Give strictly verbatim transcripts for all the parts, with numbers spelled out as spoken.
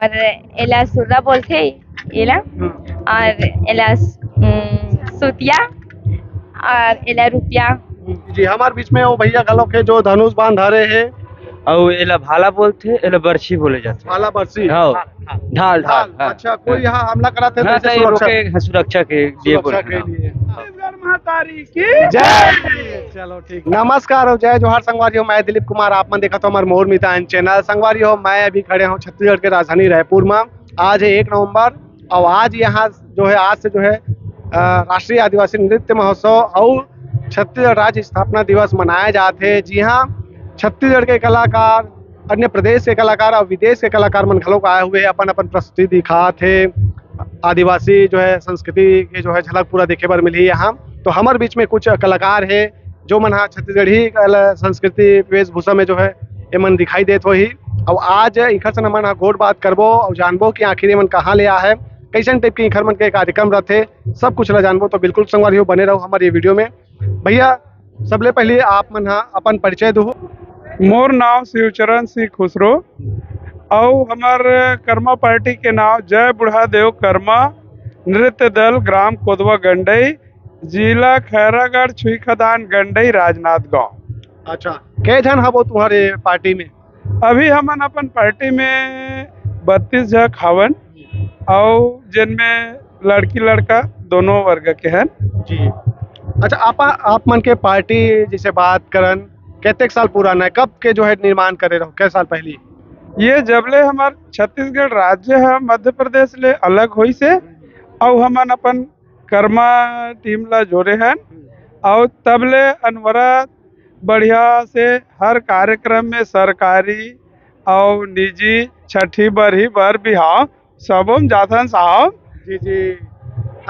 और एला सुर्रा बोलथे, एला। हम्म। और एला, उम, सुतिया, और एला रुपिया। जी, हमार बीच में वो भैया घलो के जो धनुष बाण धरे हे। अउ एला भाला बोलथे, एला बरछी बोले जाथे। भाला बरछी। हाँ। ढाल, ढाल, ढाल। हाँ। अच्छा, कोई हाँ। यहाँ हमला करत हे, हाँ, तो इसे नहीं, सुरक्षा रोके, हाँ, सुरक्षा के लिए सुरक्षा बोले के थे। लिए। हाँ। छत्तीसगढ़ महतारी की जय। चलो ठीक। नमस्कार और जय जोहार संगवारी हो, मैं दिलीप कुमार, आप मन देखत हो हमार मोर मितान चैनल। संगवारी हो, मैं अभी खड़े हूँ छत्तीसगढ़ के राजधानी रायपुर में। आज है एक नवंबर और आज यहाँ जो है, आज से जो है, अ, राष्ट्रीय आदिवासी नृत्य महोत्सव और छत्तीसगढ़ राज्य स्थापना दिवस मनाया जात हे। जी हाँ, छत्तीसगढ़ के कलाकार, अन्य प्रदेश के कलाकार और विदेश के कलाकार मन घलोक आए हुए हे, अपन अपन प्रस्तुति दिखात हे, आदिवासी जो है संस्कृति के जो है झलक पूरा देखे बर मिलही यहाँ। तो हमर बीच में कुछ कलाकार हे, जो मन हा छत्तीसगढ़ी कला, संस्कृति, वेशभूषा में जो है, ये मन दिखाई देत होही। अउ आज इखर से हमन हा गोठ बात करबो अउ जानबो कि आखिर ये मन कहाँ ले आ है, कैसन टाइप के इखर मन के कार्यक्रम रथे, सब कुछ ला जानबो। तो बिल्कुल संगवारी हो, बने रहो हमारे ये वीडियो में। भैया, सबले पहले आप मन हा अपन परिचय दो। मोर नाव शिवचरण सिंह खुसरो अउ हमर कर्मा पार्टी के नाव जय बुढ़ा देव कर्मा नृत्य दल ग्राम कोदवा गंडई, जिला खैरागढ़, छुईखदान गंडई, राजनांदगांव। अच्छा, कै झन हवो तुम्हारे पार्टी में? अभी हमन अपन पार्टी में बत्तीस झक हवन, अउ जेन में लड़की लड़का दोनों वर्ग के हन। जी। अच्छा, आप, आप मन के पार्टी जैसे बात करन, कतेक साल पुराना है, कब के जो है निर्माण करे रहो, कै साल पहली? ये जबले हमार छत्तीसगढ़ राज्य है मध्य प्रदेश ले अलग होइस हे, अउ हमन अपन कर्मा टीम ला जोरे हन, अउ तबले अनवरत बढ़िया से हर कार्यक्रम में सरकारी अउ निजी छठी बरही बर बिहाव सबो में जाथन साहब। जी, जी।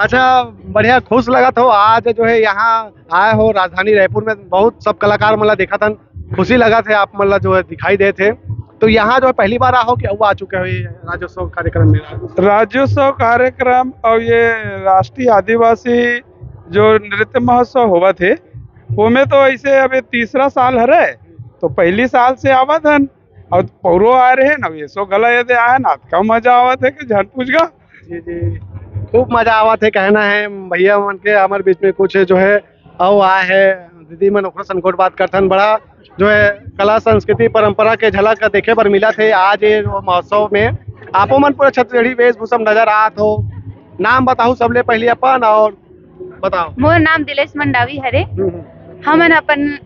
अच्छा, बढ़िया, खुश लगत हो आज जो है यहाँ आए हो राजधानी रायपुर में, बहुत सब कलाकार मन ला देखत हन, खुशी लगत हे आप मन ला जो है दिखाई देत हे। तो यहाँ जो है पहली बार आहो कि अउ आ चुके हो ये राज्योत्सव कार्यक्रम में? राज्योत्सव कार्यक्रम और ये राष्ट्रीय आदिवासी जो नृत्य महोत्सव होवत हे, ओमे तो ऐसे अब ये तीसरा साल हरे, तो पहली साल से आवत हन, अउ पौरो आए रहे न, ये सो गला ये दे आए न, अतका मजा आवत हे कि झन पूछ गा। जी, जी, खूब मजा आवत हे। कहना है भैया मन के, हमर बीच में कुछ जो है अउ आए हे दीदी मन, ओकरो संग गोठ बात करथन। बड़ा जो है कला संस्कृति परंपरा के झलक देखे बर मिलत हे आज ये महोत्सव में। आपो मन पूरा छत्तीसगढ़ी वेशभूषा में नजर आत हो। नाम बताहू सबले पहले अपन और बताओ। मोर नाम दिलेश मंडावी हरे। हम्म, हम्म। हमन अपन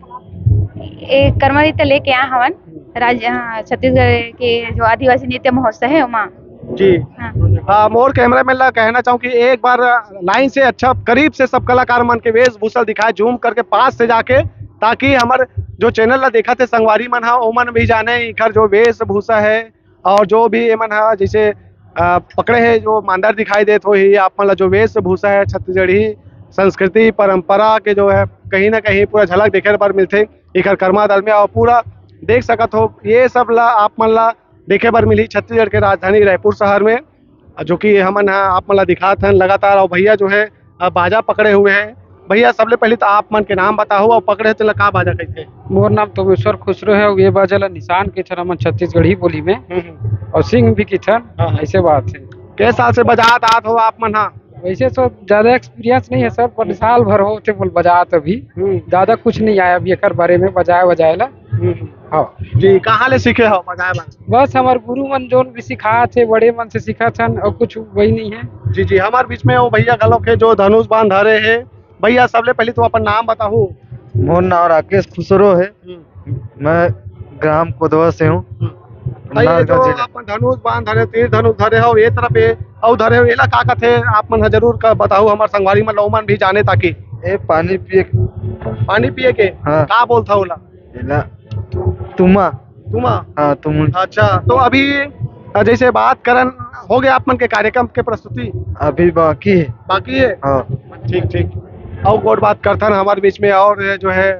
ए कर्मा नृत्य लेके आए हवन राज-, हाँ, छत्तीसगढ़ के जो आदिवासी नृत्य महोत्सव है, ओमा। जी। हाँ। हाँ, मोर कैमरामैन ला कहना चाहूँ कि एक बार लाइन से अच्छा करीब से सब कलाकार मन के वेशभूषा दिखाए, जूम करके पास से जाके, ताकि हमर जो चैनल ला देखत हे संगवारी मन हा, ओमन भी जाने इखर जो वेशभूषा है और जो भी एमन हा जैसे, अ, पकड़े हे जो मांदर दिखाई देत होही, आप मन ला जो वेशभूषा है छत्तीसगढ़ी संस्कृति परंपरा के जो है कहीं ना कहीं पूरा झलक देखे बर मिलथे इखर कर्मा दल में। और पूरा देख सकत हो ये सब ला आप मन ला देखे बर मिलही छत्तीसगढ़ के राजधानी रायपुर शहर में, जो कि हमन ह आप मन ला दिखात हन लगातार। और भैया जो है, अ, बाजा पकड़े हुए हैं। भैया, सबले पहले तो आप मन के नाम बताहू और पकड़े हो तेला का बाजा कहिथे? मोर नाम तोमेश्वर खुसरो है और ये बाजा ला निशान कहिथन हमन छत्तीसगढ़ी बोली में, हम्म, हम्म। और सिंह भी कहिथन, हाँ, हाँ। ऐसे बात है। कै साल से बजात आत हो आप मन हा? वैसे तो ज्यादा एक्सपीरियंस नहीं है सर, पर साल भर होथे मोला बजात अभी। हम्म। ज्यादा कुछ नहीं आया अभी एकर बारे में बजाए वजाए ला। हम्म। हाँ। जी, कहाँ ले सीखे हो बजाए बर? बस हमर गुरु मन जोन भी सिखात हे, बड़े मन से सिखत हन, और कुछ वही नहीं है। जी, जी, हमार बीच में वो भैया घलो के जो धनुष बाण धरे हे। भैया, सबले पहले तो अपन नाम बताहू। मोर नाम राकेश खुसरो है। हम्म। मैं ग्राम कोदवा से हूँ, हम्म। तो ये राजनांदगांव जो जिला। अपन धनुष बाण धरे, तीर धनुष धरे हो, ये तरफ ये अउ धरे हो, एला का कथे? आप मन ह जरूर का बताहू, हमर संगवारी मन ला ओमन भी जाने ताकि। ए, पानी पिए के। पानी पिए के? हाँ। का बोलथा ओला? एला तुमा। तुमा? हाँ, तुम। अच्छा, तो अभी, अ, जैसे बात करन, हो गया आप मन के कार्यक्रम के प्रस्तुति? अभी बाकी है। बाकी है? हाँ। ठीक, ठीक। अउ गोठ बात करथन हमारे बीच में और ये जो है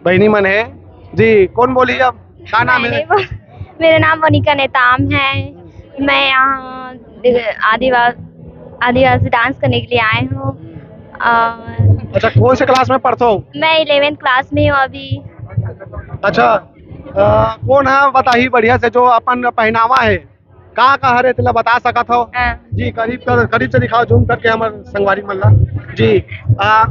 बहिनी मन है। जी, कौन बोली अब? का नाम है? मैंने वो, मेरा नाम मोनिका नेताम है। मैं यहाँ आदिवा-, आदिवासी डांस करने के लिए आई हूँ। और अच्छा, कौन से क्लास में पढ़ते हो? मैं इलेवेंथ क्लास में हूँ अभी। अच्छा, अ, कौन है बताही बढ़िया से जो अपन पहनावा है? का का हरे तेला बता सकत हो? हाँ। जी, करीब कर, करीब से दिखाओ, जूम करके हमर संगवारी मन ला। जी, आ,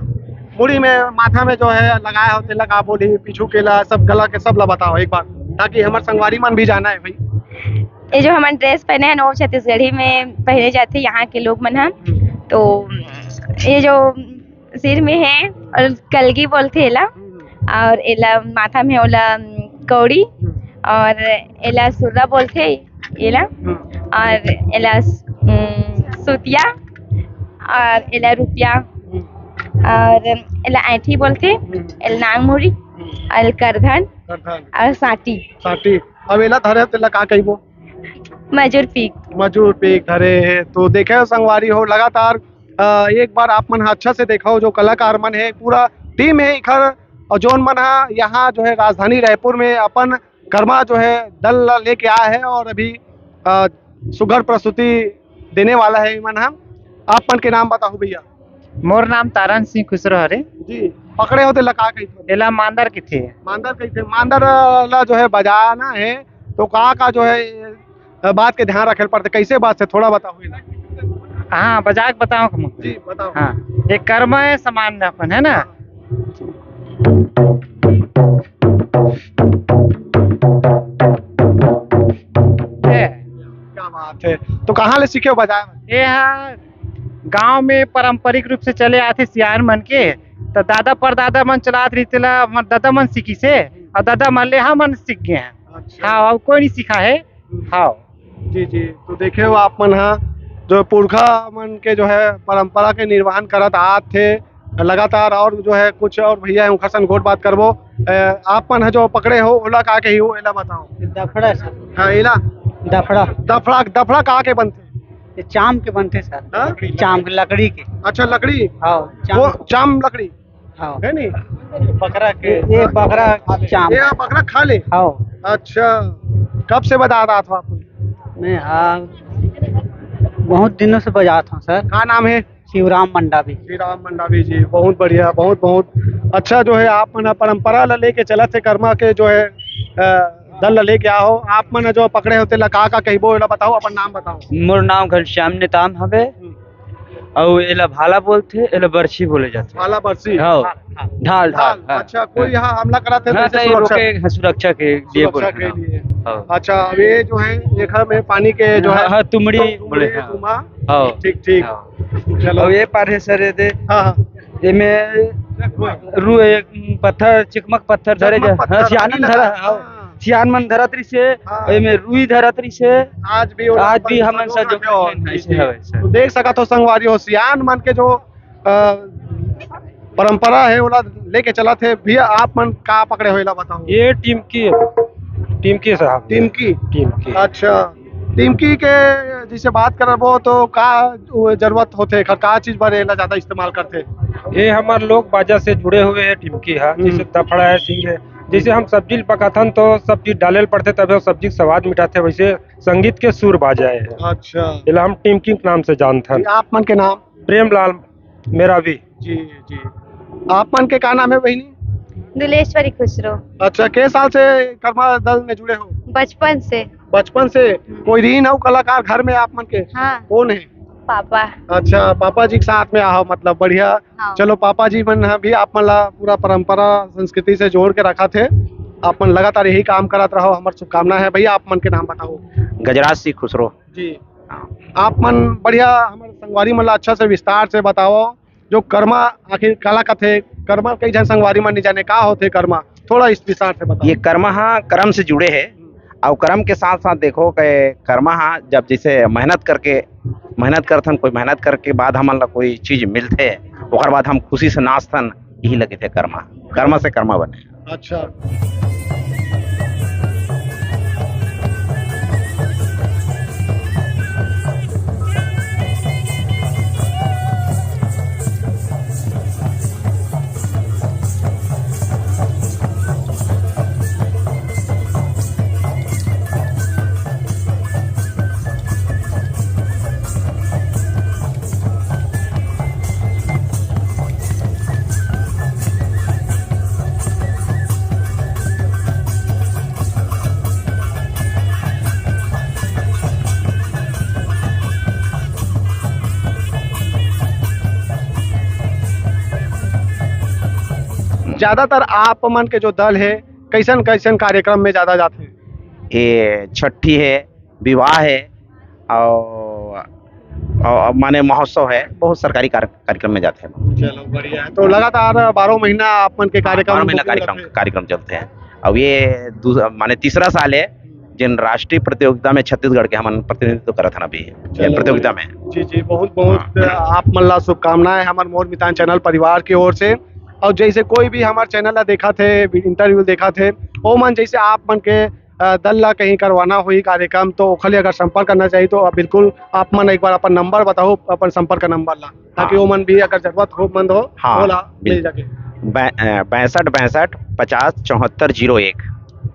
मुड़ी में, माथा में जो है लगाए हो, तेला का बोली, पीछू के ला, सब गला के सब ला बताओ एक बार, ताकि हमर संगवारी मन भी जाना है भाई। ये जो हमन ड्रेस पहने हैं ना, वो छत्तीसगढ़ी में पहने जाते हैं यहाँ के लोग मन ह। तो ये जो सिर में है, और कलगी बोलथे एला, और एला माथा में ओला, उम, कौड़ी, और एला सुर्रा बोलथे एला, और एला, उम, सुतिया, और एला रुपिया, और एला ऐंठी बोलथे, एला नांगमुरी, और करधन, करधन। और साटी। साटी। अब एला धरे तेला का कहिबो? मजूर पीक। मजूर पीक धरे हे। तो देखे हो संगवारी हो, लगातार, अ, एक बार आप मन ह अच्छा से देखो, जो कलाकार मन हे, पूरा टीम हे एखर, और जोन मन ह यहाँ जो है राजधानी रायपुर में अपन करमा जो है दल ला लेके आए हैं, और अभी, अ, सुघर प्रस्तुति देने वाला है इमन ह। आप मन के नाम बताओ भैया। मोर नाम तारन सिंह खुसरो हरे। जी, पकड़े हो तेला का कहिथे? एला मांदर कहिथे। मांदर कहिथे। मांदर ला जो है बजाना है, तो का का जो है, अ, बात के ध्यान रखे पड़थे, कैसे बात से थोड़ा बताओ एला। हाँ, बजा के बताओ का मुझे? जी, बताओ। हाँ, ये कर्म है समान अपन, है ना? हाँ। ये। क्या बात है। तो कहाँ ले सीखे हो बजाए? ये हा गांव में पारंपरिक रूप से चले आथे सियान मन के, तो दादा परदादा मन चलात रहिस तेला हमर दादा मन सीखिस हे, और दादा मन ले हमन सीख गए हैं। अच्छा। हाँ, और कोई नहीं सीखा है। हाँ। जी, जी। तो देखे हो आप मन हा, जो पुरखा मन के जो है परंपरा के निर्वहन करत आत थे लगातार, और जो है कुछ और भैया हैं, उनकर संग गोठ बात करबो। ए, आप मन हा जो पकड़े हो, ओला का कही हो, एला बताओ। दफड़ा सर। हाँ, एला? दफड़ा। दफड़ा, दफड़ा का के बनथे? ये चाम के बनथे सर। हाँ? चाम के, लकड़ी के। अच्छा, लकड़ी? हाँ, चाम। वो चाम लकड़ी? हाँ। है नी? बकरा के। ये, ये बकरा चाम। ये बकरा खा ले? हाँ। अच्छा, कब से बजात आत हो आप? मैं, हाँ, बहुत दिनों से बजात हूँ सर। का नाम है? शिवराम मंडावी। श्री राम मंडावी जी, बहुत बढ़िया, बहुत, बहुत अच्छा जो है आप मन परंपरा ला लेके चलत हे, कर्मा के जो है, अ, दल ला लेके आओ। आप मन जो पकड़े हो तेला का, का कहिबो, एला बताओ, अपन नाम बताओ। मोर नाम घनश्याम नेताम हवे। हम्म। अउ एला भाला बोलथे, एला बरछी बोले जाथे। भाला बरछी? हाँ। ढाल, ढाल, ढाल, हाँ। अच्छा, कोई हाँ। यहाँ हमला करत हे, हाँ, तो इसे नहीं, सुरक्षा? रोके, हाँ, सुरक्षा के लिए सुरक्षा बोले, के हाँ। लिए। हाँ। अच्छा, अब ये जो है, एखर में पानी के जो हाँ, है, हाँ, तुमड़ी तुमड़ी बोले, हाँ। तुमा। हाँ। ठीक, ठीक। हाँ। चलो। अब ये पार है सर, ये दे। हाँ, हाँ। एमे रु-, एक पत्थर, चिकमक पत्थर धरे चिकमक जा-, पत्थर, हाँ, सियान मन अभी धरा, लगा। हाँ। हाँ। सियान मन धरत रहिसे, हाँ। एमे रुई धरत रहिसे। आज भी ओला आज भी अपन हमन संजोग संजोग रखे हो। ऐसे जी। हवे, सर। तो देख सकत हो संगवारी हो, सियान मन के जो, अ, परंपरा है, ओला लेके चलत हे। भैया, आप मन का पकड़े हो, एला बताओ। ये टिमकी है, टिमकी साहब। टिमकी? टिमकी। अच्छा, टिमकी के जैसे बात करबो तो का वो जरूरत होथे, एखर का चीज बर एला ज्यादा इस्तेमाल करथे? ये हमर लोक बाजा से जुड़े हुए है टिमकी हा, हम्म। जैसे दफड़ा है, सिंग है, जैसे हम सब्जी ल पकाथन तो सब चीज डाले ल पड़थे, तभे वो सब्जी के स्वाद मिठाथे, वैसे संगीत के सुर बाजा है। अच्छा। एला हम टिमकी के नाम से जानथन। जी, आप मन के नाम? प्रेमलाल मेरावी। जी, जी। आप मन के का नाम है बहिनी? दुलेश्वरी खुसरो। अच्छा, के साल से कर्मा दल में जुड़े हो? बचपन से। बचपन से? हम्म। कोई रीन अउ कलाकार घर में आप मन के? हाँ। कौन है? पापा। अच्छा, पापा जी के साथ में आहो, मतलब बढ़िया। हाँ। चलो, पापा जी मन ह भी आप मन ला पूरा परंपरा संस्कृति से जोड़ के रखत हे। आप मन लगातार यही काम करत रहो, हमर शुभकामना है। भैया, आप मन के नाम बताओ। गजराज सिंह खुसरो। जी। हाँ। आप मन बढ़िया हमर संगवारी मन ला अच्छा से विस्तार से बताओ, जो कर्मा आखिर काला कथे, कर्मा कई झन संगवारी मन नहीं जाने का होथे कर्मा, थोड़ा इस विस्तार से बताओ। ये कर्मा हा कर्म से जुड़े है, अउ कर्म के साथ साथ देखो के कर्मा हा जब जैसे मेहनत करके, मेहनत करथन, कोई मेहनत करके बाद हमन ला कोई चीज मिलथे, ओकर बाद हम खुशी से नाचथन, यही लगे थे कर्मा, कर्मा से कर्मा बने। अच्छा। ज्यादातर आप मन के जो दल हे, कैसन कैसन कार्यक्रम में ज्यादा जाथे? ये छठी है, विवाह है, और, और माने महोत्सव है, बहुत सरकारी कार-, कार्यक्रम में जाते हैं। चलो, बढ़िया है। तो लगातार बारह महीना आप मन के कार्यक्रम, बारह महीना booking कार्यक्रम, रहते हैं? कार्यक्रम चलते हैं। अब ये दूस-, माने तीसरा साल है, जिन राष्ट्रीय प्रतियोगिता में छत्तीसगढ़ के हमन प्रतिनिधित्व करत हन अभी, चलो, प्रतियोगिता में। जी, जी, बहुत, बहुत हाँ। आप मन ला शुभकामनाएं हमर मोर मितान चैनल परिवार की ओर से। और जैसे कोई भी हमारे चैनल ला देखत हे, इंटरव्यू देखत हे, ओ मन जैसे आप मन के, अ, दल ला कहीं करवाना होही कार्यक्रम, तो ओखर लिए अगर संपर्क करना चाहिए, तो आप बिल्कुल, आप मन एक बार अपन नंबर बताओ, अपन संपर्क नंबर ला, ताकि हाँ। ओ मन भी अगर जरूरत हो, मंद हो, हाँ, ओला मिल बिल्कुल। सके। बै-, अ, बैसठ बैसठ पचास चौहत्तर जीरो एक।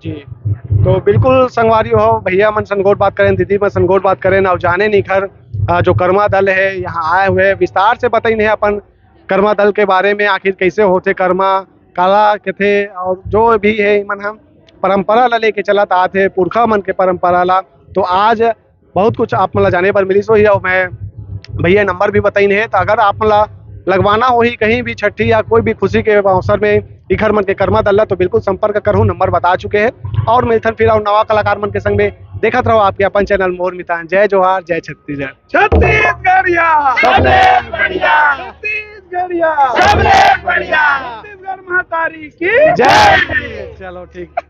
जी, तो बिल्कुल संगवारी हो, भैया मन संग गोठ बात करेन, दीदी मन संग गोठ बात करेन, और जानेन इखर, अ, जो करमा दल है, यहाँ आए हुए विस्तार से बताइन हे अपन करमा दल के बारे में, आखिर कैसे होथे करमा, काला कथे, और जो भी है, इमन हम परंपरा ला लेके चलत आत हे, पुरखा मन के परंपरा ला। तो आज बहुत कुछ आप मन ला जाने बर मिलिस होही, और मैं भैया नंबर भी बताइन हे। तो अगर आप मन ला लगवाना होही कहीं भी छठी या कोई भी खुशी के अवसर में इखर मन के करमा दल ला, तो बिल्कुल संपर्क करहू, नंबर बता चुके हैं। और मिलथन फिर और नवा कलाकार मन के संग में। देखत रहो आपके अपन चैनल मोर मितान। जय जोहार, जय छत्तीसगढ़। छत्तीसगढ़िया सबले बढ़िया। छत्तीसगढ़िया सबले बढ़िया। छत्तीसगढ़ महतारी की जय। चलो, ठीक।